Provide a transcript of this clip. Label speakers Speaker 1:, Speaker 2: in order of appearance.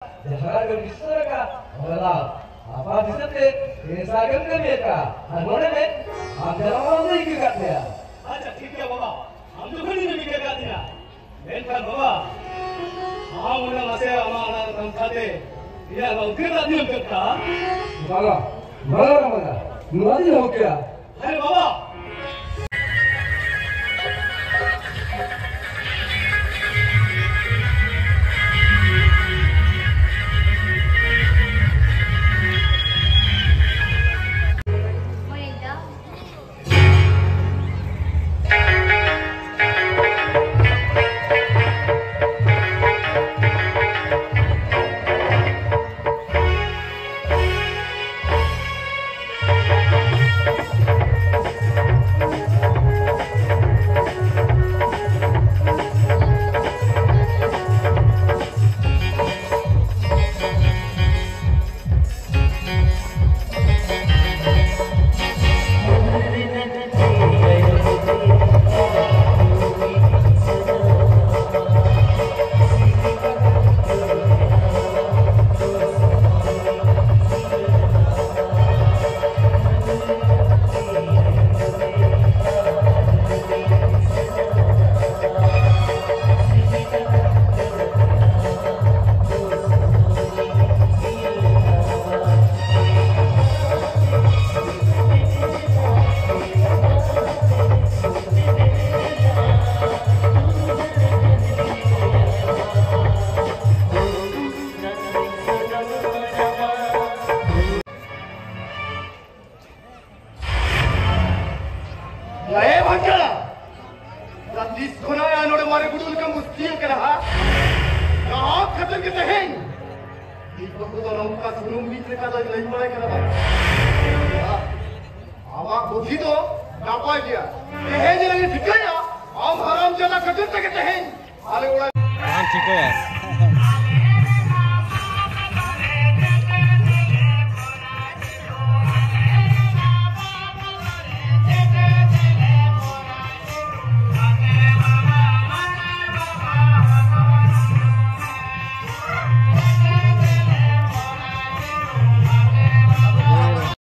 Speaker 1: जहां विसरका होला आपा दिसते हे सागम कमी का हनोने में आप जरा नहीं की करते हैं।
Speaker 2: अच्छा ठीक है बाबा, हम तो खड़ी नहीं के करते हैं। मेनखान बाबा हम उन्हें मसे हमारा तनखाते या उनके बाद नहीं करता।
Speaker 1: बाबा बाबा बाबा नहीं हो गया।
Speaker 2: अरे बाबा
Speaker 3: ठीक है।